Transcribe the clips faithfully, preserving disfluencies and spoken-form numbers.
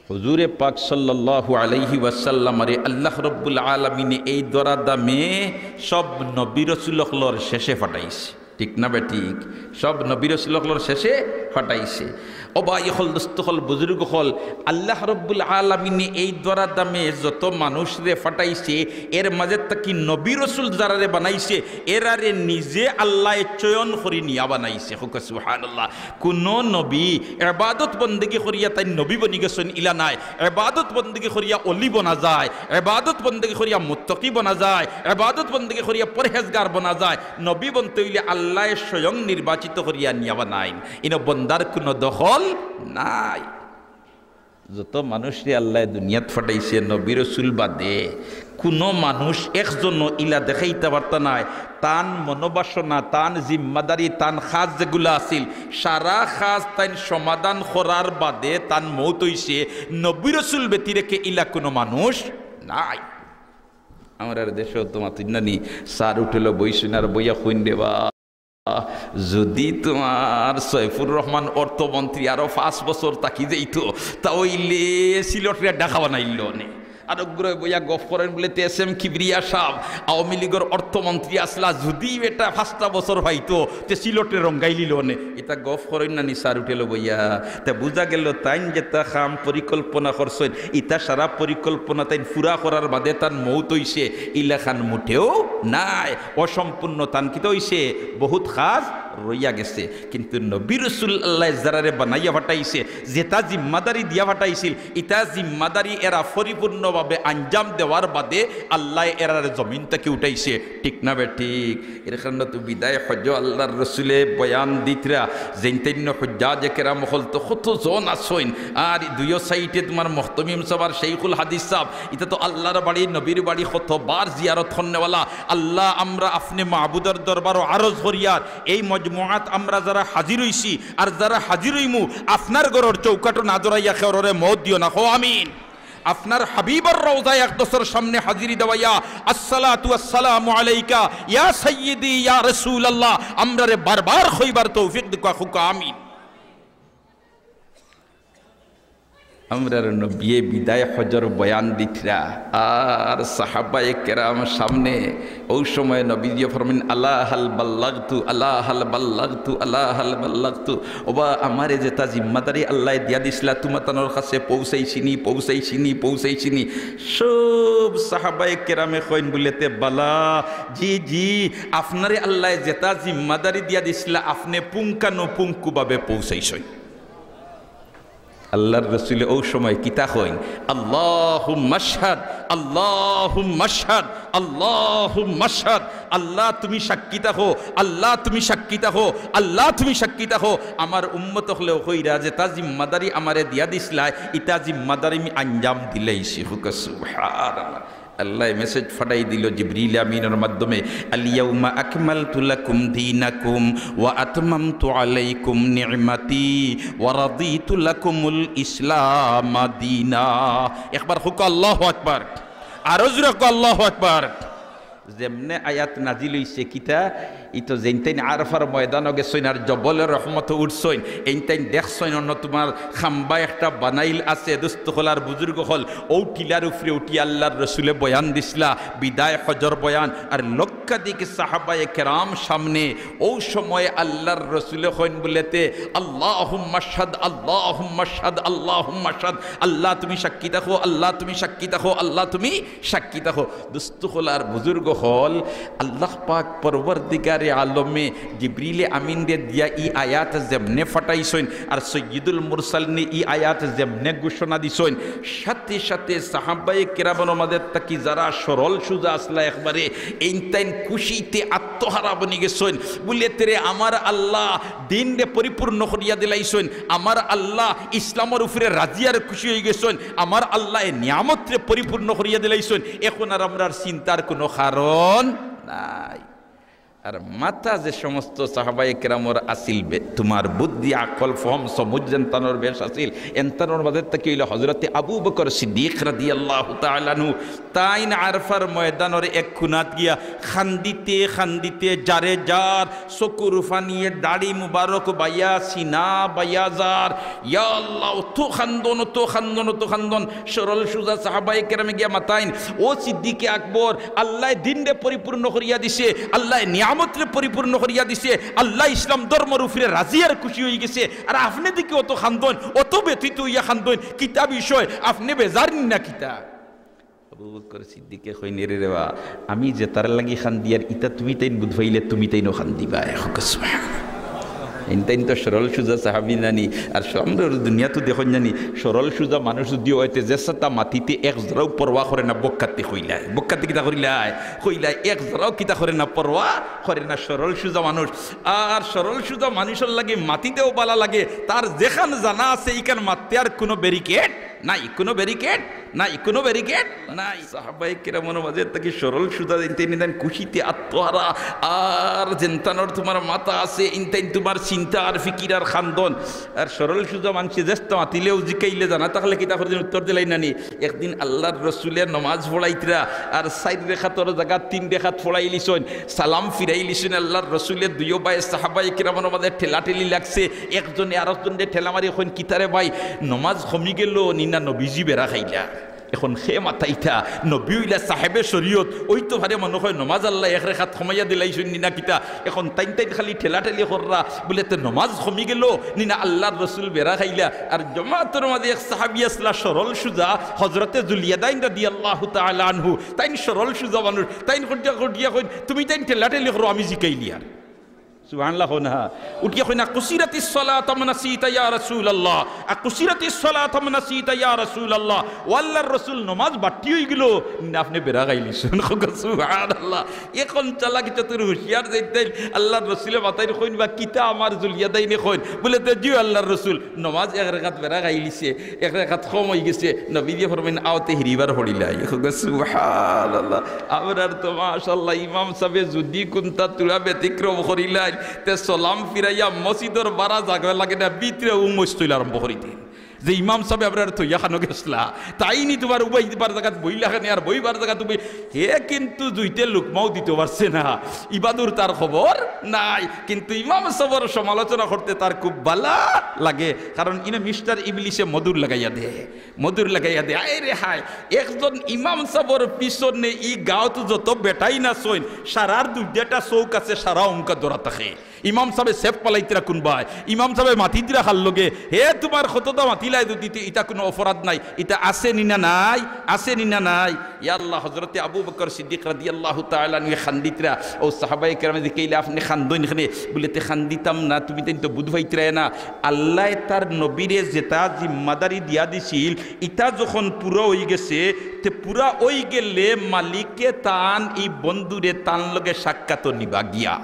হুজুরে পাক সাল্লাল্লাহু আলাইহি ওয়াসাল্লামরে আল্লাহ রব্বুল আলামিনে এই ধরা দামে সব নবী রসুল অকলর শেষে ফাটাইছে, ঠিক না বেঠিক? সব নবী রসুল অকলর শেষে ফাটাইছে। ও ভাই অকল, দোস্ত অকল, বুজুর্গ অকল, আল্লাহ রব্বুল আলামিনে এই ধরা দামে যত মানুষরে ফাটাইছে, এর মাঝে থাকি নবী রসুল যারারে বানাইছে, এরারে নিজে আল্লায় চয়ন করি নিয়া বানাইছে। কউক্কা সুবহানাল্লাহ। কুনো নবী এবাদত বন্দেগি করিয়া তাইন নবী বনি গেছইন, ইলা নায়। এবাদত বন্দেগি করিয়া অলি বনা যায়, এবাদত বন্দেগি করিয়া মুত্তাকি বনা যায়, এবাদত বন্দেগি করিয়া পরহেজগার বনা যায়। নবী বনতে অইলে আল্লায় স্বয়ং নির্বাচিত করিয়া নিয়া বানাইন। ইনো বন্দার কুনো দখল নাই। যত মানুষরে আল্লায় দুনিয়াত ফাটাইছে নবী রসুল বাদে, কুনো মানুষ একজনও ইলা দেখাইতা পারতা নায়, তান মনোবাসনা, তান জিম্মাদারি, তান কাজ যেগুলা আছিল, সারা কাজ তাইন সমাধান করার বাদে তান মউত অইছে। নবী রসুল ব্যতিরেকে ইলা কুনো মানুষ নাই। আমরার দেশো তো মাতিন নানি, স্যার উঠেলো বইছইন আর বইয়া কইন রে বা, যুদি তুমার সৈফুর রহমান অর্থমন্ত্রী আরো পাঁচ বছর থাকি যাইতো, তা অইলে সিলটরে ঢাকা বানাইলো নে। আর অগুরে বইয়া গফ করইন বুলে তে এস এম কিবরিয়া সাব আওয়ামী লীগর অর্থমন্ত্রী আছলা, যুদি বেটা পাঁচটা বছর পাইতো, তে সিলটরে রঙ্গাইলিলো নে। ইতা গফ করইন নানি স্যার উঠেলো বইয়া। তে বুঝা গেলো তাইন যেতা কাম পরিকল্পনা করছইন, ইতা সারা পরিকল্পনা তাইন পুরা করার বাদে তান মউত অইছে, ইলাখান মুটেও নায়। অসম্পূর্ণ তান কিতা অইছে, বহুত কাজ রইয়া গেছে। কিন্তু নবী রসুল আল্লায় যারারে বানাইয়া ফাটাইছে, যেতা জিম্মাদারি দিয়া ফাটাইছিল, ইতা জিম্মাদারি এরা পরিপূর্ণভাবে আঞ্জাম দেওয়ার বাদে আল্লায় এরারে জমিন থাকি উঠাইছে, ঠিক না বেঠিক? এর কারণে তো বিদায় হজ্জো আল্লার রসুলে বয়ান দিতরা, যেইন তাইন হুজ্জাজে কেরাম অকল তো কত জন আছইন, আর দুইও সাইডে তুমার মুহতামিম সাব আর শেখুল হাদিস সাব, ইতা তো আল্লার বাড়ি, নবীর বাড়ি কতবার জিয়ারত করনেওয়ালা। আল্লাহ, আমরা আপনে মাবুদর দরবারো আরজ করিয়ার, এই মজমুআত আমরা যারা হাজির অইছি আর যারা হাজির অইমু, আপনার ঘরর চৌকাটো না দৌড়াইয়া কেউররে মউত দিও না, কও আমিন। আপনার হাবিবর রওজা আকদসর সামনে হাজিরি দেওয়াইয়া, আসসালাতু আসসালামু আলাইকা ইয়া সাইয়্যিদি ইয়া রাসূলুল্লাহ, আমরারে বারবার কইবার তৌফিক দেউক্কা, কউক্কা আমিন। আমরার নবিয়ে বিদায় হজ্জর বয়ান দিতরা, আর সাহাবায়ে কেরাম সামনে, অউ সময় নবীজিয়ে ফরমাইন, "আলা হাল বাল্লাগতু, আলা হাল বাল্লাগতু, আলা হাল বাল্লাগতু।" ওবা, আমারে যেতা জিম্মাদারি আল্লায় দিয়া দিছলা, তুমাতানর কাছে পৌঁছাইছিনি, পৌঁছাইছিনি, পৌঁছাইছিনি? সব সাহাবায়ে কেরামে কইন বুলে, "তে বালা, জি, জি, আপনারে আল্লায় যেতা জিম্মাদারি দিয়া দিছলা, আপনে পুঙ্খানুপুঙ্খভাবে পৌঁছাইছইন।" আল্লার রসুলে অউ সময় কিতা কইন? "আল্লাহুম্মাশহাদ, আল্লাহুম্মাশহাদ, আল্লাহুম্মাশহাদ।" আল্লাহ, তুমি সাক্ষী থাকো, আল্লাহ, তুমি সাক্ষী থাকো, আল্লাহ, তুমি সাক্ষী থাকো। আমার উম্মত অকলেও কইরা যেতা জিম্মাদারি আমারে দিয়া দিছলায়, ইতা জিম্মাদারি আমি আঞ্জাম দিলাইছি। কউক্কা সুবহানাল্লাহ। আল্লায় মেসেজ ফাটাই দিলো জিবরিল আমিনর মাধ্যমে, "আল ইয়াউমা আকমালতু লাকুম দীনাকুম ওয়া আতমামতু আলাইকুম নি'মাতি ওয়া রাদিতু লাকুমুল ইসলামা দীনা।" একবার কউক্কা আল্লাহু আকবার, আরো জোরে কউক্কা আল্লাহু আকবার। যেমনে আয়াত নাজিল অইছে, কিতা ইতো যেইন তাইন আরফার ময়দানো গেছইন আর জবলে রহমতো উঠছইন, এইন তাইন দেখছইন অনো তুমার খাম্বা একটা বানাইল আছে, দোস্ত অকল আর বুজুর্গ অকল, অউ টিলার উপরে উঠি আল্লার রসুলে বয়ান দিছলা, বিদায় হজ্জর বয়ান, আর লক্ষাধিক সাহাবায়ে কেরাম সামনে। অউ সময় আল্লার রসুলে কইন বুলে তে, "আল্লাহুম্মাশহাদ, আল্লাহুম্মাশহাদ, আল্লাহুম্মাশহাদ।" আল্লাহ, তুমি সাক্ষী থাকো, আল্লাহ, তুমি সাক্ষী থাকো, আল্লাহ, তুমি সাক্ষী থাকো। দোস্ত অকল আর বুজুর্গ অকল, আল্লাহ পাক পরওয়ারদিগারে আলমে জিবরিলে আমিনরে দিয়া ই আয়াত যেমনে ফাটাইছইন, আর সৈয়দুল মুরসালিনে ই আয়াত যেমনে ঘোষণা দিছইন, সাথে সাথে সাহাবায়ে কেরামর মাঝে থাকি যারা সরল সুজা আছলা একবারে, এইন তাইন খুশিতে আত্মহারা বনি গেছইন। বুলে, "তেরে আমার আল্লাহ দিনরে পরিপূর্ণ করিয়া দিলাইছইন, আমার আল্লাহ ইসলামর উপরে রাজি আর খুশি অই গেছইন, আমার আল্লায় নিয়ামতরে পরিপূর্ণ করিয়া দিলাইছইন, এখন আর আমরার চিন্তার কুনু কারণ নাই।" আর মাথা যে সমস্ত সাহাবায়ে কেরামর আছিল, বে-, তুমার বুদ্ধি, আকল, ফহম, সমুজ যেন তানর বেশ আছিল, এন তানর মাঝে থাকি অইলা হযরতে আবু বকর সিদ্দিক রাদিয়াল্লাহু তাআলা আনহু। তাইন আরফার ময়দানর এক কুনাত গিয়া কান্দিতে কান্দিতে যারে যার চকুর পানিয়ে দাড়ি মুবারক বাইয়া, সিনা বাইয়া যার। ইয়া আল্লাহ, অত কান্দন, অত কান্দন, অত কান্দন। সরল সুজা সাহাবায়ে কেরামে গিয়া মাতাইন, "ও সিদ্দিকে আকবর, আল্লায় দিনরে পরিপূর্ণ করিয়া দিছে, আল্লায় নিয়ামতরে পরিপূর্ণ করিয়া দিছে, আল্লাহ ইসলাম ধর্মর উপরে রাজি আর খুশি অইগেছে, আর আপনে দেখি অত কান্দন, অত ব্যথিত অইয়া কান্দন, কিতা বিষয়? আপনে বেজার নি না কিতা?" আবু বকর সিদ্দিকে কইন, "এরে রেবা, আমি যেতার লাগি কান্দিয়ার, ইতা তুমি তাইন বুঝ পাইলে তুমি তাইনও কান্দিবায়।" কউক্কা সুবহানাল্লাহ। ইন তাইন তো সরল সুজা সাহাবী নানি, আর স-, আমরার দুনিয়াত দেখইন নানি, সরল সুজা মানুষ যুদি অয় তে যেসাতা মাতিতে এক জরাও পরোয়া করে না, বক্কাতে কইলায়, বক্কাতে কিতা করিলায়, কইলায়, এক জরাও কিতা করে না, পরোয়া করে না, সরল সুজা মানুষ। আর সরল সুজা মানুষর লাগি মাতিতেও বালা লাগে, তার যেখান জানা আছে ইখান মাততে আর কুনু ব্যারিকেড নাই, কুনু ব্যারিকেড নাই, কুনু ব্যারিকেড নাই। সাহাবায়ে কেরামর মাঝে থাকি সরল সুজা যেন তাইন, তাইন খুশিতে আত্মহারা, আর যেন তানর তুমার মাথা আছে, ইন তাইন তুমার চিন্তা আর ফিকির আর কান্দন। আর সরল সুজা মানষে যেস্তা মাতিলেও জিকাইলে জানা থাকলে কিতা করি উত্তর দিলাইন নানি। একদিন আল্লাহর রসুলে নমাজ পড়াইতরা, আর চাইর রেখাতর জাগাত তিন রেখাত পড়াইলিছইন, সালাম ফিরাইলিছইন। আল্লাহর রসুলে দুইও বায় সাহাবায়ে কেরামর মাঝে ঠেলাঠেলি লাগছে, একজনে আরকজনরে ঠেলা মারি কইন, "কিতারে ভাই, নমাজ কমি গেল নি না নবীজি বেড়া খাইলা?" এখন হে মাতাইতা, নবী অইলা সাহেবে শরীয়ত, অইতো পারে মনো কয় নমাজ আল্লায় এক রেখাত কমাইয়া দিলাইছইন নি না কিতা। এখন তাইন তাইন খালি ঠেলাঠেলি কররা, বুলে, "তে নমাজ কমি গেল নি না আল্লাহর রসুল বেড়া খাইলা?" আর জমাতর মাঝে এক সাহাবী আছলা সরল সুজা, হযরতে জুলইয়াদাইন রাদিয়াল্লাহু তাআলা আনহু, তাইন সরল সুজা মানুষ, তাইন কটিয়া কটিয়া কইন, "তুমি তাইন ঠেলাঠেলি করো, আমি জিকাইলিয়ার।" সুবহানাল্লাহ কও না। উঠিয়া কইন, "আকুসিরাতিস সালাত আম নাসিতা ইয়া রাসূলুল্লাহ, আকুসিরাতিস সালাত আম নাসিতা ইয়া রাসূলুল্লাহ।" "ও আল্লাহর রসুল, নমাজ বাট্টি অইগেল নি না আপনে বেড়া খাইলিছইন?" কউক্কা সুবহানাল্লাহ। এখন চালাক চতুর হুঁশিয়ার যেন তাইন আল্লাহর রসুলে মাতাইন কইন, "বা কিতা আমার জুলইয়াদাইনে কইন?" বুলে, "তে জি ও আল্লাহর রসুল, নমাজ এক রেখাত বেড়া খাইলিছে, এক রেখাত কম অইগেছে।" নবীজি ফরমাইন, "আও তে হিরিবার পড়িলাই।" কউক্কা সুবহানাল্লাহ। আমরার তো মাশাআল্লাহ ইমাম সাবে যুদি কুন্তা থুড়া ব্যতিক্রম করিলাইন, তে সালাম ফিরাইয়া মসজিদর বারা জাগা লাগে না, ভিতরে উমস তৈল আরম্ভ করি দেইন। যে ইমাম সাবে আমরারে থইয়া খানো গেছলা, তাইন নি তুমার উবাইবার জাগাত বইলা খানি আর বইবার জাগাত উবাই, হে কিন্তু জুইতে লুকমাও দিতো পারছে না, ইবাদুর তার খবর নাই। কিন্তু ইমাম সাবর সমালোচনা করতে তার খুব বালা লাগে, কারণ ইনো মিস্টার ইবলিসে মধুর লাগাইয়া দে। মধুর লাগাইয়া দে, আয় রে হায়, একজন ইমাম সাবর পিছনে ই গাঁওত যত বেটাইন আছইন, সারার দুইটা চউখ আছে, সারা অউংকা ধরা থাকে। ইমাম সাবে সেফ পালাইতরা কুনবায়, ইমাম সাবে মাতিতরা খার লগে, হে তুমার কততা মাতিলায় যুদি তে ইতা কুনু অপরাধ নাই, ইতা আছে নি না নাই, আছে নি না নাই। ইয়া আল্লাহ, হযরতে আবু বকর সিদ্দিক রাদিয়াল্লাহু তাআলা আনহু খান্দিতরা, অউ সাহাবায়ে কেরামে জিকাইলা, "আপনে খান্দইন কেনে?" বুলে, "তে খান্দিতাম না, তুমি তাইন তো বুঝ পাইতরায় না।" আল্লায় তার নবীরে যেতা জিম্মাদারি দিয়া দিছিল, ইতা যখন পুরা অইগেছে, তে পুরা অইগেলে মালিকে তান ই বন্ধুরে তান লগে সাক্ষাতো নিবা গিয়া।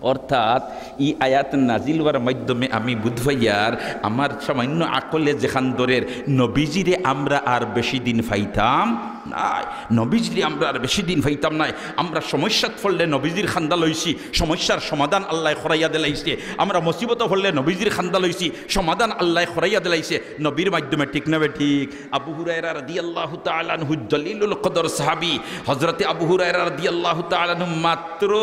অর্থাৎ ই আয়াত নাজিল অওয়ার মাধ্যমে আমি বুঝ পাইয়ার, আমার সামান্য আকলে যেখান ধরের, নবীজিরে আমরা আর বেশি দিন পাইতাম নায়, নবীজিরে আমরা আর বেশি দিন পাইতাম নায়। আমরা সমস্যাত পড়লে নবীজির খান্দা লইছি, সমস্যার সমাধান আল্লায় করাইয়া দিলাইছে। আমরা মুসিবতো পড়লে নবীজির খান্দা লইছি, সমাধান আল্লায় করাইয়া দিলাইছে নবীর মাধ্যমে, ঠিক না বেঠিক? আবু হুরায়রা রাদিয়াল্লাহু তাআলা আনহু জলিলুল কদর সাহাবী, হযরতে আবু হুরায়রা রাদিয়াল্লাহু তাআলা আনহু মাত্র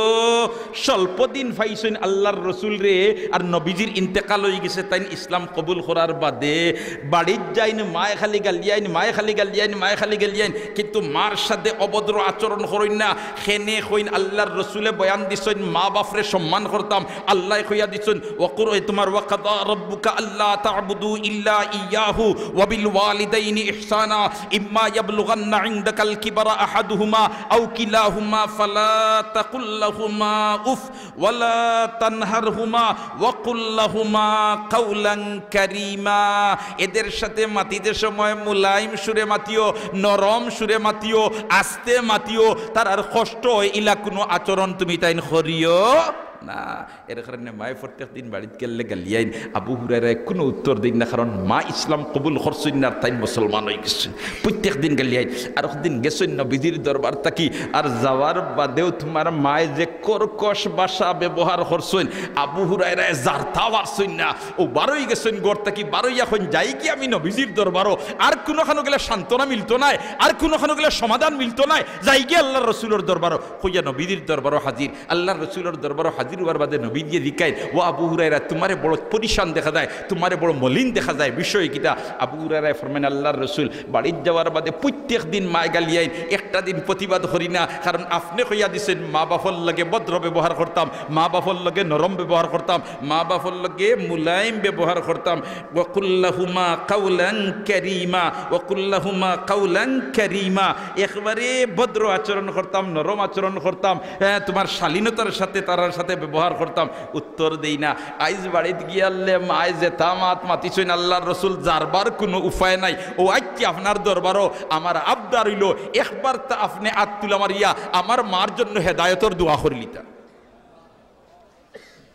স্বল্প দিন পাইছইন আল্লাহর রসুলরে, আর নবীজির ইন্তেকাল অইগেছে, তাইন ইসলাম কবুল করার বাদে বাড়িত যাইন, মায় খালি গালিয়াইন, মায় খালি গালিয়াইন, মায় খালি গালিয়াইন, কিন্তু মার সাথে অভদ্র আচরণ করইন না। কেনে কইন, আল্লাহর রসুলে বয়ান দিছইন, মা বাফরে সম্মান করতাম, আল্লায় কইয়া দিছইন, ওয়াকুর, ওই তুমার, "ওয়াকাদা রাব্বুকা আল্লা তা'বুদু ইল্লা ইয়াহু ওয়া বিল ওয়ালিদাইনি ইহসানা, ইম্মা ইয়াবলুগান্না ইনদাকাল কিবারা আহাদুহুমা আও কিলাহুমা ফালা তাকুল লাহুমা উফ ওয়ালা তানহারহুমা ওয়াকুল লাহুমা কাওলান কারীমা।" এদের সাথে মাতিতে সময় মুলায়ম সুরে মাতিও, নরম সুরে মাতিও, আস্তে মাতিও, তারার কষ্ট অয়, ইলা কুনু আচরণ তুমি তাইন করিও না, এর কারণে মায়ে প্রত্যেক দিন বাড়িত গেলে গালিয়াইন। আবু হুরায়রায় কুনু উত্তর দেইন না, কারণ মা ইসলাম কবুল করছইন না, আর তাইন মুসলমান অইগেছইন। প্রত্যেক দিন গালিয়াইন। আর একদিন গেছইন নবীজির দরবার থাকি, আর যাওয়ার বাদেও তুমার মায়ে যে কর্কশ ভাষা ব্যবহার করছইন, আবু হুরায়রায় জারতা পারছইন না। অউ বারইগেছইন ঘর থাকি, বারইয়া কইন, "যাইগি আমি নবীজির দরবারো, আর কুনুখানো গেলে সান্ত্বনা মিলতো নায়, আর কুনুখানো গেলে সমাধান মিলতো নায়, যাইগি আল্লার রসুলর দরবারো।" কইয়া নবীজির দরবারো হাজির। আল্লার রসুলর দরবারো হাজির অওয়ার বাদে নবীজিয়ে জিকাইন, "ও আবু হুরায়রা, তুমারে বড় পরিশান দেখা যায়, তুমারে বড় মলিন দেখা যায়, বিষয় কিতা?" আবু হুরায়রায় ফরমাইন, "আল্লার রসুল, বাড়িত যাওয়ার বাদে প্রত্যেক দিন মায়ে গালিয়াইন, একটা দিন প্রতিবাদ করি না, কারণ আপনে কইয়া দিছইন, মা বাপর লগে ভদ্র ব্যবহার করতাম, মা বাপর লগে নরম ব্যবহার করতাম, মা বাপর লগে মুলায়েম ব্যবহার করতাম।" "ওয়াকুল্লাহুমা কাউলান কারীমা, ওয়াকুল্লাহুমা কাউলান কারীমা।" একবারে ভদ্র আচরণ করতাম, নরম আচরণ করতাম, হ্যাঁ, তুমার শালীনতার সাথে তারার সাথে ব্যবহার করতাম। উত্তর দেই না। আইজ বাড়িত গিয়ালে মায়ে যেতা মাত মাতিছইন, আল্লার রসুল, যারবার কুনু উপায় নাই। অউ আইচ্ছি আপনার দরবারো, আমার আবদার অইলো, একবার তা আপনে আত তুলা মারিয়া আমার মার জন্য হেদায়তর দোয়া করিলিতা।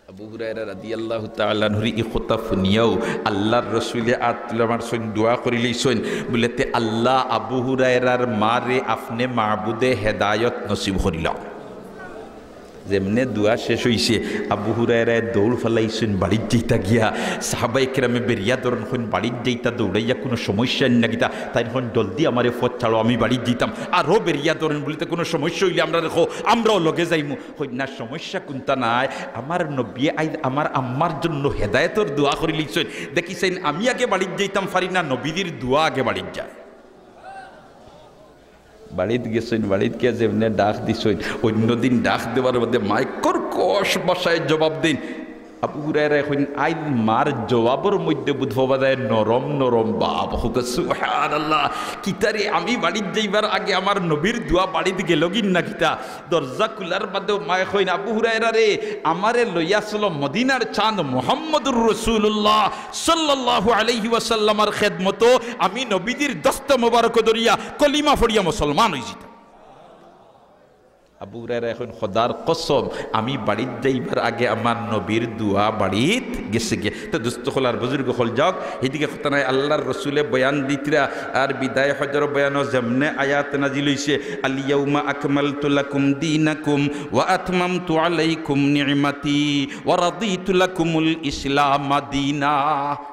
আবু হুরায়রা রাদিয়াল্লাহু তাআলা আনহুর ই কথা হুনিয়াউ আল্লার রসুলে আত তুলা মারছইন, দোয়া করিলিছইন, বুলে, "তে আল্লা, আবু হুরায়রার মারে আপনে মাবুদে হেদায়ত নসিব করিলাও।" যেমনে দোয়া শেষ অইছে, আবু হুরায়রায় দৌড় ফালাইছইন বাড়িত যাইতা গিয়া। সাহাবায়ে কেরামে বেরিয়া ধরইন, কইন, "বাড়িত যাইতা দৌড়াইয়া কুনু সমস্যা না কিতা?" তাইন কইন, "জলদি আমারে পথ ছাড়ো, আমি বাড়িত যাইতাম।" আরো বেরিয়া ধরইন, বুলে, "তে কুনু সমস্যা অইলে আমরারে কও, আমরাও লগে যাইমু।" কইন, "না, সমস্যা কুন্তা নাই, আমার নবীয়ে আইজ আমার আম্মার জন্য হেদায়তর দোয়া করিলিছইন, দেখিছইন আমি আগে বাড়িত যাইতাম পারি না, নবীজির দোয়া আগে বাড়িত যায়।" বাড়িত গেছইন, বাড়িত গিয়া যেমনে ডাক দিছইন, অইন্য দিন ডাক দেওয়ার বাদে মায়ে কর্কশ ভাষায় জবাব দেইন। আবু হুরায়রায় কইন, আইজ মার জবাবর মধ্যে বুঝ পাওয়া যায় নরম নরম ভাব। কউক্কা সুবহানাল্লাহ। কিতারে, আমি বাড়িত যাইবার আগে আমার নবীর দোয়া বাড়িত গেলগি না কিতা? দরজা খুলার বাদেউ মায়ে কইন, "আবু হুরায়রা রে, আমারে লইয়া চলো মদিনার চাঁদ মুহাম্মদুর রাসূলুল্লাহ সাল্লাল্লাহু আলাইহি ওয়াসাল্লামর খেদমতো, আমি নবীজির দস্তে মোবারক ধরিয়া কলিমা পড়িয়া মুসলমান অইযিতাম।" আবু হুরায়রায় কইন, "খোদার কসম, আমি বাড়িত যাইবার আগে আমার নবীর দোয়া বাড়িত গেছেগি।" তে দোস্ত অকল আর বুজুর্গ অকল, যাউক, হিদিকে কথা নাই, আল্লার রসুলে বয়ান দিতরা, আর বিদায় হজর বয়ানো যেমনে আয়াত নাজিল অইছে, "আল ইয়াউমা আকমালতু লাকুম দীনাকুম ওয়া আতমামতু আলাইকুম নি'মাতি ওয়া রাদিতু লাকুমুল ইসলামা দীনা।"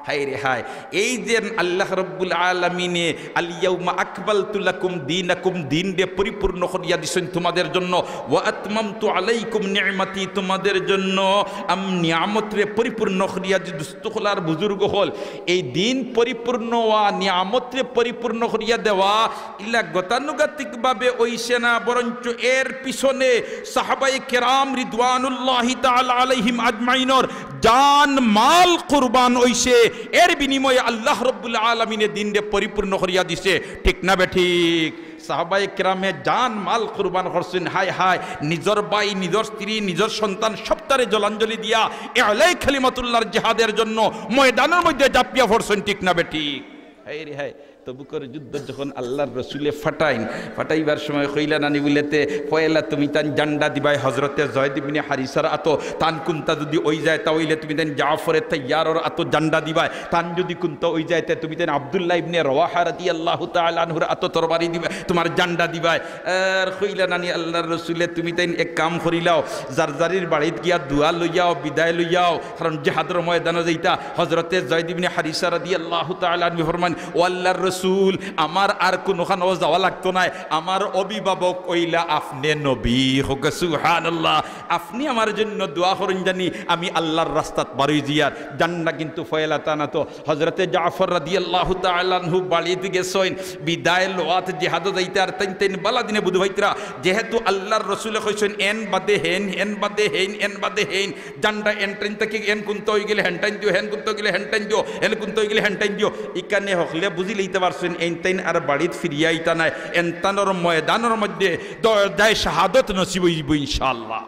হায় রে হায়, এই যে আল্লাহ রব্বুল আলামিনে "আল ইয়াউমা আকমালতু লাকুম দীনাকুম", দিনরে পরিপূর্ণ করিয়া দিছইন তোমাদের জন্য, "ওয়া আতমামতু আলাইকুম নি'মাতি", তোমাদের জন্য আমি নিয়ামতরে পরিপূর্ণ করিয়া দি-, দোস্ত অকল আর বুজুর্গ অকল, এই দিন পরিপূর্ণ অওয়া, নিয়ামতরে পরিপূর্ণ করিয়া দেওয়া, ইলা গতানুগতিকভাবে অইছে না, বরঞ্চ এর পিছনে সাহাবায়ে কেরাম রিদওয়ানুল্লাহি তাআলা আলাইহিম আজমাইনর জান মাল কুরবান অইছে। এর বিনিময়ে আল্লাহ রব্বুল আলামিনে দিনরে পরিপূর্ণ করিয়া দিছে। ঠিক না বেঠিক? সাহাবায়ে কেরামে জান মাল কুরবান করছইন। হায় হায়, নিজর ভাই, নিজর স্ত্রী, নিজর সন্তান সবতারে জলাঞ্জলি দিয়া এলাই কালিমাতুল্লাহর জিহাদের জন্য ময়দানর মধ্যে ঝাঁপিয়া পড়ছইন। ঠিক না বেঠিক? হায় রে হায়। তবুকর যুদ্ধ যখন আল্লার রসুলে ফাটাইন, ফাটাইবার সময় কইলা নানি বুলে, "তে পয়লা তুমি তান জান্ডা দিবায় হজরতে জয়দ ইবনে হারিসার আতো, তান কুন্তা যুদি অইযায় তা অইলে তুমি তান জাফরে তৈয়ারর আতো জান্ডা দিবায়, তান যুদি কুন্তা অইযায় তে তুমি তান আব্দুল্লাহ ইবনে রওয়াহা রাদিয়াল্লাহু তাআলা আনহুর আতো তরবারি দিবায়, তুমার জান্ডা দিবায়।" আর কইলা নানি আল্লার রসুলে, "তুমি তাইন এক কাম করিলাও, যার যারির বাড়িত গিয়া দোয়া লইয়াও, বিদায় লইয়াও, কারণ জিহাদর ময়দানো যাইতা।" হজরতে জয়দ ইবনে হারিসা রাদিয়াল্লাহু তাআলা আনহু ফরমান, "ও আল্লার রসুল, আমার আর কুনুখানো যাওয়া লাগতো নায়, আমার অভিভাবক অইলা আপনে নবী।" কউক্কা সুবহানাল্লাহ। আপনে আমার জন্য দোয়া করইন জানি আমি আল্লার রাস্তাত বারই যিয়ার। জান্ডা কিন্তু পয়লা তান আতো। হজরতে জাফর রাদিয়াল্লাহু তাআলা আনহু বাড়িত গেছইন, বিদায় লওয়াত জিহাদো যাইতার। তাইন তাইন বালা দিনে বুঝ পাইতরা, যেহেতু আল্লার রসুলে কইছইন, "এন বাদে হেইন, এন বাদে হেইন, এন বাদে হেইন।" জান্ডা এন টাইন থাকি এন কুন্তা অইগেলে হেন টাইন দিও, হেন কুন্তা অইগেলে হেন টাইন দিও, হেন কুন্তা অইগেলে হেন টাইন দিও। ইখানে হকলে বুঝি লইতা পারছইন, এইন তাইন আর বাড়িত ফিরিয়া আইতা নায়, এন তানর ময়দানর মধ্যে দরজায় শাহাদত নসিব অইবো ইনশাআল্লাহ।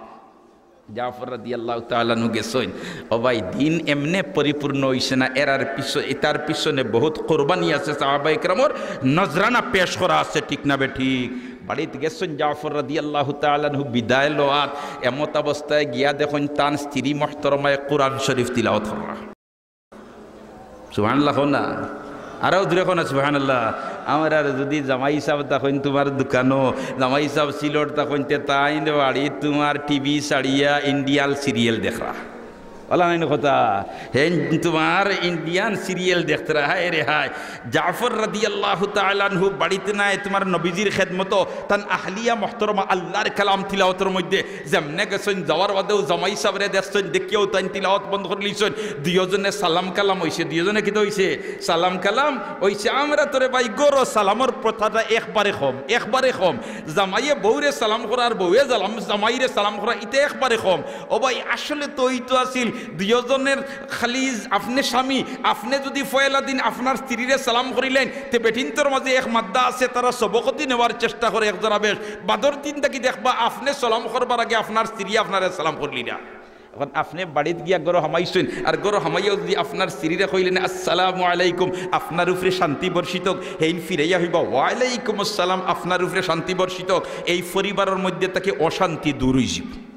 জাফর রাদিয়াল্লাহু তাআলা আনহু গেছইন। ও ভাই, দিন এমনে পরিপূর্ণ অইছে না, এরার পিছ-, ইতার পিছনে বহুত কোরবানি আছে, সাহাবায়ে কেরামর নজরানা পেশ করা আছে, ঠিক না বেঠিক? বাড়িত গেছইন জাফর রাদিয়াল্লাহু তাআলা আনহু বিদায় লওয়াত, এমত অবস্থায় গিয়া দেখইন তান স্ত্রী মুহতরমায় কুরআন শরীফ তিলাওয়াত কররা। সুবহানাল্লাহ কও না, আরো জোরে কও না সুবহানাল্লাহ। আমরার যুদি জামাই সাব থাকইন তুমার দোকানো, জামাই সাব সিলট থাকইন, তে তাইন বাড়িত তুমার টিভি ছাড়িয়া ইন্ডিয়ান সিরিয়াল দেখরা। অলা নাইন কথা, হেইন তুমার ইন্ডিয়ান সিরিয়াল দেখতরা, হায় রে হায়। জাফর রাদিয়াল্লাহু তাআলা আনহু বাড়িত নাই, তুমার নবীজির খেদমতো তান আহলিয়া মুহতরমা আল্লার কালাম তিলাওয়াতর মধ্যে যেমনে গেছইন, যাওয়ার বাদেউ জামাই সাবরে দেখছইন, দেখিয়াউ তাইন তিলাওয়াত বন্ধ করিলিছইন। দুইওজনে সালাম কালাম অইছে, দুইওজনে কিতা অইছে? সালাম কালাম অইছে। আমরা তো রে ভাই ঘরো সালামর প্রথাটা একবারে কম, একবারে কম। জামাইয়ে বউরে সালাম করা আর বউয়ে জালাম-, জামাইরে সালাম করা, ইটা একবারে কম। ও ভাই, আসলে তো অইতো আছিল দুইওজনের খালি আপনে স্বামী, আপনে যুদি পয়লা দিন আপনার স্ত্রীরে সালাম করিলাইন, তে বেটিন্তর মাঝে এক মাদ্দা আছে, তারা সবকতি নেওয়ার চেষ্টা করে একজরা বেশ। বাদর দিন থাকি দেখবা, আপনে সালাম করবার আগে আপনার স্ত্রী আপনারে সালাম করিলিরা। অখন আপনে বাড়িত গিয়া ঘরো হামাইছইন, আর ঘরো হামাইয়াউ যুদি আপনার স্ত্রীরে কইলেন, "আসসালামু আলাইকুম, আপনার উপরে শান্তি বর্ষিত হোক", হেইন ফিরাইয়া কইবা, "ওয়ালাইকুম আসসালাম, আপনার উপরে শান্তি বর্ষিত হোক", এই পরিবারর মধ্যে থাকি অশান্তি দূর অইযিবো।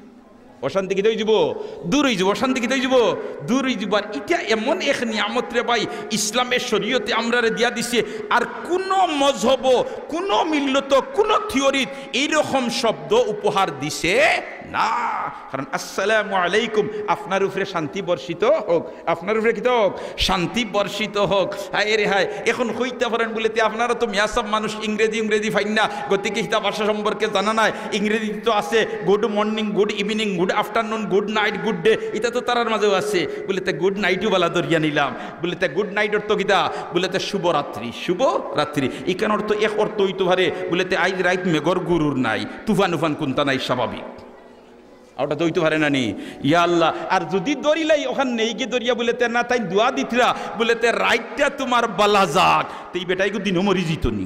অশান্তি কিতা অইযিবো? দূর অইযিবো। অশান্তি কিতা অইযিবো? দূর অইযিবো। আর ইটা এমন এক নিয়ামত রে ভাই, ইসলামে শরীয়তে আমরারে দিয়া দিছে। আর কুনু মজহবো, কুনু মিল্লতো, কুনু থিওরিত এইরকম শব্দ উপহার দিছে না। কারণ আসসালামু আলাইকুম, আপনার উপরে শান্তি বর্ষিত হোক, আপনার উপরে কিতা হোক? শান্তি বর্ষিত হোক। হায় রে হায়, অখন কইতা পারেন বুলে, "তে আপনারা তো মিয়া সাব মানুষ, ইংরেজি, ইংরেজি পাইন না, গতিকে হিতা ভাষা সম্পর্কে জানা নাই।" ইংরেজি তো আছে, "Good morning, good evening, good afternoon, good night, good day", ইতা তো তারার মাঝেও আছে। বুলে, "তে গুড নাইটও বালা ধরিয়া নিলাম।" বুলে, "তে গুড নাইট অর্থ কিতা?" বুলে, "তে শুভরাত্রি, শুভরাত্রি।" ইখান অর্থ এক অর্থ অইতো পারে, বুলে, "তে আইজ রাইত মেঘর গুরুর নাই, তুফান উফান কুন্তা নাই, স্বাভাবিক।" আর ওটা তো অইতো পারে না নি? ইয়া আল্লাহ, আর যুদি ধরিলাই অখান নেই গিয়া ধরিয়া বুলে, "তে না, তাইন দোয়া দিতরা", বুলে, "তে রাইতটা তুমার বালা যাক", তে ই বেটাইগু দিনও মরি যিতো নি।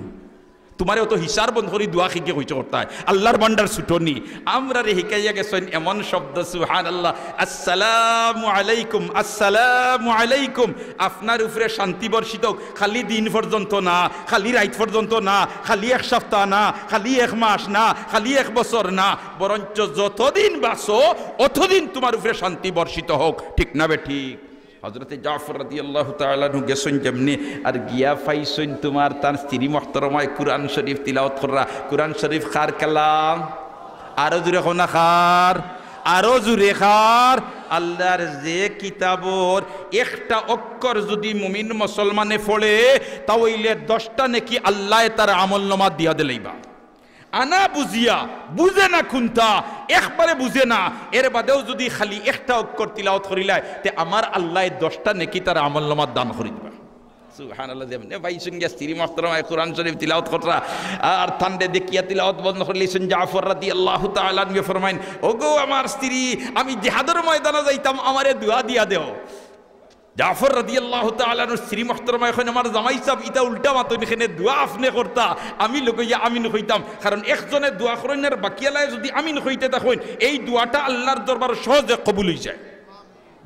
তুমারে অত হিসার বন্ধ করি দোয়া কিগে কইছে করতায়, আল্লার ভান্ডার ছুটো নি। আমরারে হিকাইয়া গেছইন এমন শব্দ, সুবহানাল্লাহ, "আসসালামু আলাইকুম, আসসালামু আলাইকুম, আপনার উপরে শান্তি বর্ষিত হোক।" খালি দিন পর্যন্ত না, খালি রাইত পর্যন্ত না, খালি এক সপ্তাহ না, খালি এক মাস না, খালি এক বছর না, বরঞ্চ যতদিন বাঁচো, অতদিন তুমার উপরে শান্তি বর্ষিত হোক। ঠিক না বেঠিক? হযরতে জাফর রাদিয়াল্লাহু তাআলা আনহু গেছইন যেমনে, আর গিয়া পাইছইন তুমার তান স্ত্রী মুহতরমায় কুরআন শরীফ তিলাওয়াত কররা। কুরআন শরীফ কার কালাম? আরো জোরে কও না কার? আরো জোরে কার? আল্লার যে কিতাবর একটা অক্ষর যুদি মুমিন মুসলমানে পড়ে, তা অইলে দশটা নেকি আল্লায় তার আমলনামাত দিয়া দিলাইবা। আনা বুঝিয়া, বুঝে না কুন্তা, একবারে বুঝে না, এর বাদেও যুদি খালি একটা অক্ষর তিলাওয়াত করিলায়, তে আমার আল্লায় দশটা নেকি তার আমলনামাত দান করি দিবা। সুবহানাল্লাহ, যেমনে পাইছইন গিয়া স্ত্রী মুহতরমায় কুরআন শরীফ তিলাওয়াত কররা, আর তানরে দেখিয়া তিলাওয়াত বন্ধ করিলিছইন। জাফর রাদিয়াল্লাহু তাআলা আনহু ফরমাইন, "ওগো আমার স্ত্রী, আমি জিহাদর ময়দানো যাইতাম, আমারে দোয়া দিয়া দেও।" জাফর রাদিয়াল্লাহু তাআলা আনহুর স্ত্রী মুহতরমায় কইন, "আমার জামাই সাব, ইতা উল্টা মাতইন কেনে, দোয়া আপনে করতা, আমি লগইয়া আমিন কইতাম।" কারণ একজনে দোয়া করইন আর বাকিআলায় যুদি আমিন কইতে থাকইন, এই দোয়াটা আল্লার দরবারো সহজে কবুল অইযায়।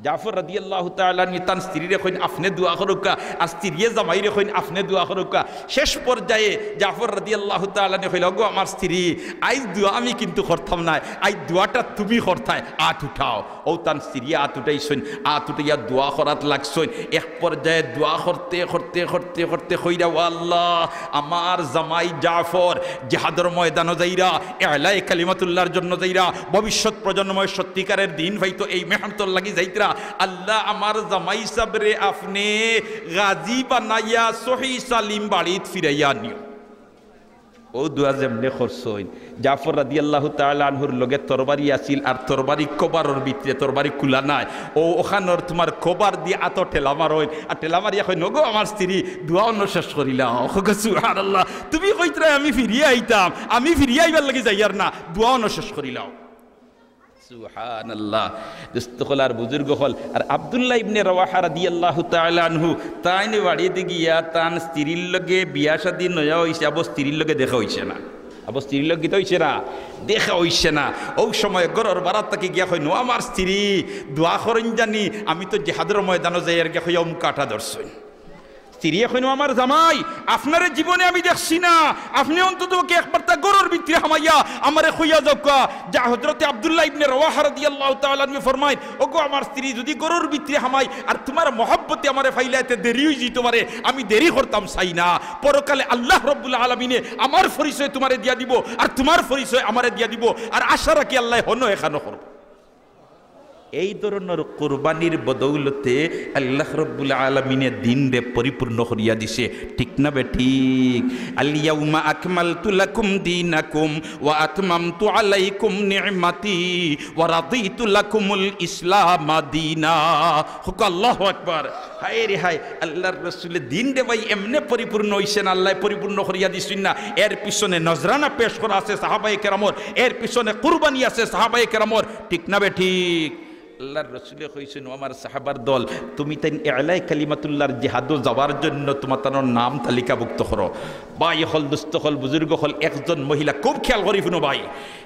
জাফর রাদিয়াল্লাহু তাআলা আনহু তান স্ত্রীরে কইন, "আপনে দোয়া করউক্কা", আর স্ত্রীয়ে জামাইরে কইন, "আপনে দোয়া করউক্কা।" শেষ পর্যায়ে জাফর রাদিয়াল্লাহু তাআলা আনহু কইলা, "ওগো আমার স্ত্রী, আইজ দোয়া আমি কিন্তু করতাম নায়, আইজ দোয়াটা তুমি করতায়, আত উঠাও।" অউ তান স্ত্রীয়ে আত উঠাইছইন, আত উঠাইয়া দোয়া করাত লাগছইন। এক পর্যায়ে দোয়া করতে, করতে, করতে, করতে কইরা, "ও আল্লাহ, আমার জামাই জাফর জিহাদর ময়দানো যাইরা, এলায়ে কালিমাতুল্লাহর জন্য যাইরা, ভবিষ্যৎ প্রজন্ময় সত্যিকারের দ্বীন পাইতো, এই মেহনতর লাগি যাইতরা। আল্লাহ, আমার জামাই সাবরে আপনে গাজী বানাইয়া সহি সালিম বাড়িত ফিরাইয়া আনিও।" অউ দোয়া যেমনে করছইন, জাফর রাদিয়াল্লাহু তাআলা আনহুর লগে তরবারি আছিল, আর তরবারি কভারর ভিতরে, তরবারি খুলা নাই। অউ অখানর তুমার কভার দি আতো ঠেলা মারইন, আর ঠেলা মারিয়া কইন, "ওগো আমার স্ত্রী, দোয়া অনো শেষ করিলাও।" ওগো সুবহানাল্লাহ, তুমি কইতরায় আমি ফিরিয়া আইতাম, আমি ফিরিয়া আইবার লাগি যাইয়ার না, দোয়া অনো শেষ করিলাও। সুবহানাল্লাহ। দোস্ত অকল আর বুজুর্গ অকল, আর আব্দুল্লাহ ইবনে রাওয়াহা রাদিয়াল্লাহু তাআলা আনহু, তাইন বাড়িত গিয়া তান স্ত্রীর লগে, বিয়া শাদী নয়া অইছে, আবো স্ত্রীর লগে দেখা অইছে না। আবো স্ত্রীর লগে কিতা অইছে না? দেখা অইছে না। অউ সময় ঘরর বারাত থাকি গিয়া কইন, "ও আমার স্ত্রী, দোয়া করইন জানি, আমি তো জিহাদর ময়দানো যাইয়ার গিয়া", কইয়া অউ মুখা আটা ধরছইন। স্ত্রীয়ে কইন, "ও আমার জামাই, আপনারে জীবনে আমি দেখছি না, আপনে অন্তত পক্ষে একবারতা ঘরর ভিতরে হামাইয়া আমারে কইয়া যাউক্কা।" যা হযরতে আব্দুল্লাহ ইবনে রাওয়াহা রাদিয়াল্লাহু তাআলা আনহু ফরমাইন, "ওগো আমার স্ত্রী, যুদি ঘরর ভিতরে হামাই আর তুমার মহব্বতে আমারে পাইলাইতে দেরি অইযিতো পারে, আমি দেরি করতাম চাই না। পরকালে আল্লাহ রব্বুল আলামিনে আমার পরিচয় তুমারে দিয়া দিবো, আর তুমার পরিচয় আমারে দিয়া দিবো, আর আশা রাখি আল্লায় হনো এখানো করবো।" এই ধরনর কুরবানির বদৌলতে আল্লাহ রব্বুল আলামিনে দিনরে পরিপূর্ণ করিয়া দিছে, ঠিক না বেঠিক? আল ইয়াউমা আকমালতু লাকুম দীনাকুম ওয়া আতমামতু আলাইকুম নি'মাতি ওয়া রাদিতু লাকুমুল ইসলামা দীনা। কউক্কা আল্লাহু আকবার। হায় রে হায়, আল্লাহর রসুলে দিনরে ভাই এমনে পরিপূর্ণ অইছে না, আল্লায় পরিপূর্ণ করিয়া দিছইন না। এর পিছনে নজরানা পেশ করা আছে সাহাবায়ে কেরামর, এর পিছনে কুরবানি আছে সাহাবায়ে কেরামর, ঠিক না বেঠিক? আল্লাহর রসুলে কইছইন, "ও আমার সাহাবার দল, তুমি তাইন ইলায়ে কালিমাতুল্লাহর জিহাদো যাওয়ার জন্য তুমার তানর নাম তালিকাভুক্ত করো।" ভাই অকল, দোস্ত অকল, বুজুর্গ অকল, একজন মহিলা, খুব খেয়াল করি হুনো ভাই,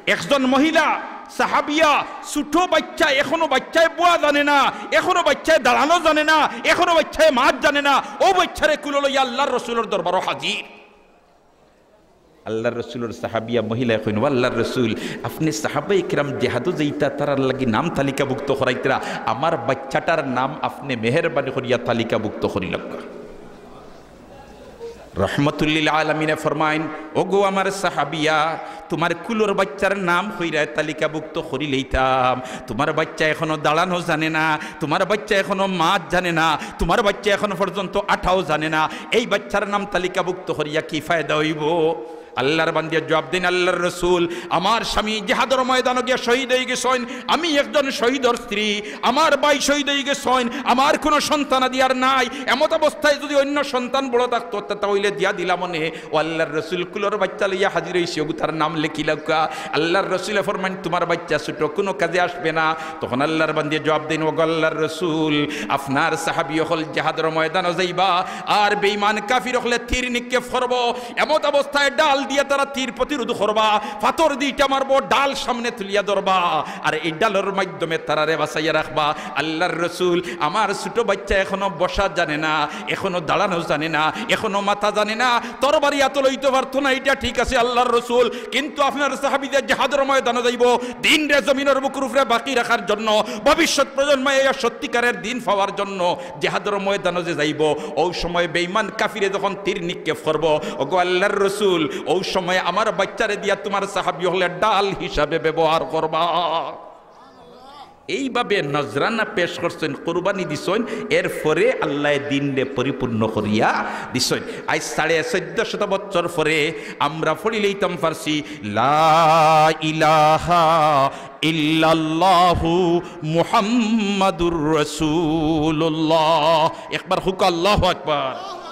একজন মহিলা সাহাবিয়া, ছোট বাইচ্চা, এখনো বাইচ্চায় বওয়া জানে না, এখনো বাইচ্চায় দাঁড়ানো জানে না, এখনো বাইচ্চায় মাত জানে না, অউ বাইচ্চারে কুলো লইয়া আল্লাহর রসুলর দরবারো হাজির। আল্লাহর রসুলর সাহাবিয়া মহিলায় কইন, "ও আল্লাহর রসুল, আপনে সাহাবায়ে কেরাম জেহাদো যাইতা, তারার লাগি নাম তালিকাভুক্ত করাইতরা, আমার বাইচ্চাটার নাম আপনে মেহেরবানি করিয়া তালিকাভুক্ত করিলাউক্কা।" রহমতুল্লিল আলামিনে ফরমাইন, "ওগো আমার সাহাবিয়া, তুমার কুলর বাইচ্চার নাম কইরায় তালিকাভুক্ত করিলাইতাম। তুমার বাইচ্চা এখনো দাঁড়ানো জানে না, তুমার বাইচ্চা এখনো মাত জানে না, তুমার বাইচ্চা এখনো পর্যন্ত আটাও জানে না। এই বাইচ্চার নাম তালিকাভুক্ত করিয়া কি ফায়দা অইবো?" আল্লাহর বান্দিয়ে জবাব দেইন, "আল্লাহর রসুল, আমার স্বামী জিহাদর ময়দানো গিয়া শহীদ অইগেছইন, আমি একজন শহীদর স্ত্রী, আমার ভাই শহীদ অইগেছইন, আমার কুনু সন্তানাদি আর নাই। এমত অবস্থায় যুদি অইন্য সন্তান বড় থাকতো, তে তা অইলে দিয়া দিলাম অনে।" ও আল্লাহর রসুল, কুলর বাইচ্চা লইয়া হাজির অইছি, ওগু তার নাম লেখিলাউক্কা। আল্লাহর রসুলে ফরমাইন, "তুমার বাইচ্চা ছোট, কুনু কাজে আসবে না।" তখন আল্লাহর বান্দিয়ে জবাব দেইন, "ওগো আল্লাহর রসুল, আপনার সাহাবি অকল জেহাদর ময়দানো যাইবা, আর বেঈমান কাফির অকলে তীর নিক্ষেপ করবো, এমত অবস্থায় ঢাল দিয়া তারা তীর প্রতিরোধ করবা, পাথর দি ইটা মারবো, ঢাল সামনে তুলিয়া ধরবা, আর এই ঢালর মাধ্যমে তারারে বাঁচাইয়া রাখবা।" আল্লাহর রসুল, আমার ছোট বাইচ্চা এখনো বসা জানে না, এখনো দাঁড়ানো জানে না, এখনো মাতা জানে না, তরবারি আতো লইতো পারতো না, ইটা ঠিক আছে আল্লাহর রসুল, কিন্তু আপনার সাহাবিয়ে জেহাদর ময়দানো যাইবো, দিনরে জমিনর বুকুর উপরে বাকি রাখার জন্য, ভবিষ্যৎ প্রজন্মে এই সত্যিকারের দিন পাওয়ার জন্য জেহাদর ময়দানো যে যাইবো, অউ সময় বেঈমান কাফিরে যখন তীর নিক্ষেপ করবো, ওগো আল্লাহর রসুল, অউ সময় আমার বাইচ্চারে দিয়া তুমার সাহাবি অকলে ঢাল হিসাবে ব্যবহার করবা। এইভাবে নজরানা পেশ করছইন, কুরবানি দিছইন, এরপরে আল্লায় দিনরে পরিপূর্ণ করিয়া দিছইন। আইজ সাড়ে চৌদ্দ শত বছর পরে আমরা পড়িলাইতাম পারছি, "লা ইলাহা ইল্লাল্লাহু মুহাম্মাদুর রাসূলুল্লাহ।" একবার কউক্কা আল্লাহু আকবার।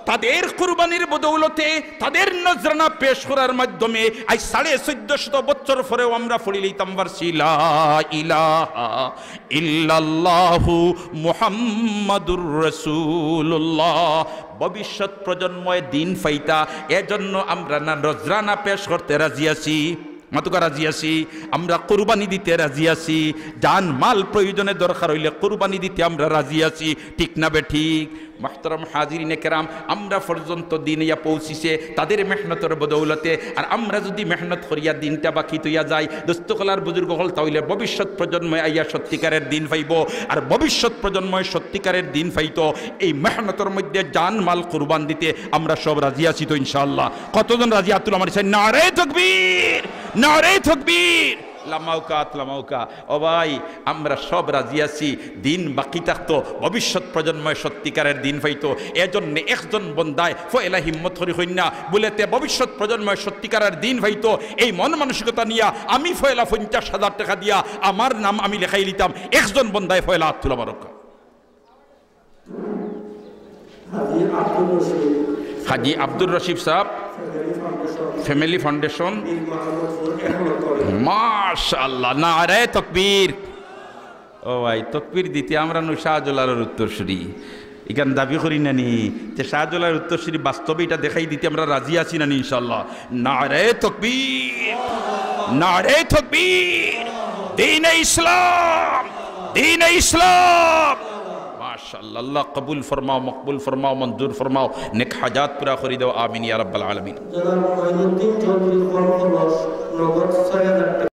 তাদের কুরবানির বদৌলতে, তাদের নজরানা পেশ করার মাধ্যমে আইজ সাড়ে চৌদ্দ শত বছর পরেও আমরা পড়িলাইতাম পারছি, "লা ইলাহা ইল্লাল্লাহু মুহাম্মাদুর রাসূলুল্লাহ।" ভবিষ্যৎ প্রজন্ময় দিন পাইতা, এজন্য আমরা না নজরানা পেশ করতে রাজি আছি। মাতুক্কা রাজি আছি, আমরা কুরবানি দিতে রাজি আছি, জান মাল প্রয়োজনে দরকার অইলে কুরবানি দিতে আমরা রাজি আছি, ঠিক না বেঠিক? মুহতারাম হাজিরিনে কেরাম, আমরা পর্যন্ত দিন আইয়া পৌঁছিছে তাদের মেহনতর বদৌলতে। আর আমরা যুদি মেহনত করিয়া দিনটা বাকি থইয়া যাই, দোস্ত অকল আর বুজুর্গ অকল, তা অইলে ভবিষ্যৎ প্রজন্ময় আইয়া সত্যিকারের দিন পাইবো। আর ভবিষ্যৎ প্রজন্ময় সত্যিকারের দিন পাইতো এই মেহনতর মধ্যে জান মাল কুরবান দিতে আমরা সব রাজি আছি তো ইনশাআল্লাহ? কতজন রাজি আত তুলা মারি চাইন? নারায়ে তাকবীর, নারায়ে তাকবীর, লামাউকা আত লামাউকা। ও ভাই, আমরা সব রাজি আছি, দিন বাকি থাকতো, ভবিষ্যৎ প্রজন্ময় সত্যিকারের দিন পাইতো। এজন্য একজন বন্দায় পয়লা হিম্মত করি কইন না, বুলে তে ভবিষ্যৎ প্রজন্ময় সত্যিকারের দিন পাইতো, এই মন মানসিকতা নিয়া আমি পয়লা পঞ্চাশ হাজার টেকা দিয়া আমার নাম আমি লেখাই লিতাম। একজন বন্দায় পয়লা আত তুলা মারুক্কা। হাজী আব্দুর রশিদ। হাজী আব্দুর রশিদ সাহেব, ফ্যামিলি ফাউন্ডেশন। Family foundation. নির্মাণ করছে, এখন করে। মাশাআল্লাহ, নারায়ে তাকবীর। ও ভাই, তাকবীর দিতে আমরা নু শাহজালালর উত্তরসূরি। ইখান দাবি করি না নি, যে শাহজালালর উত্তরসূরি বাস্তবে ইটা দেখাই দিতে আমরা রাজি আছি না নি ইনশাআল্লাহ? নারায়ে তাকবীর, নারায়ে তাকবীর, দ্বীনে ইসলাম, দ্বীনে ইসলাম। মাশাআল্লাহ, আল্লাহ কবুল ফরমাও, মকবুল ফরমাও, মঞ্জুর ফরমাও, নেক হাজাত পুরা করি দেও, আমিন ইয়া রাব্বাল আলামিন। জনাব মঈনুদ্দিন চৌধুরী, কম খরচ, নগদ ছয় হাজার টাকা।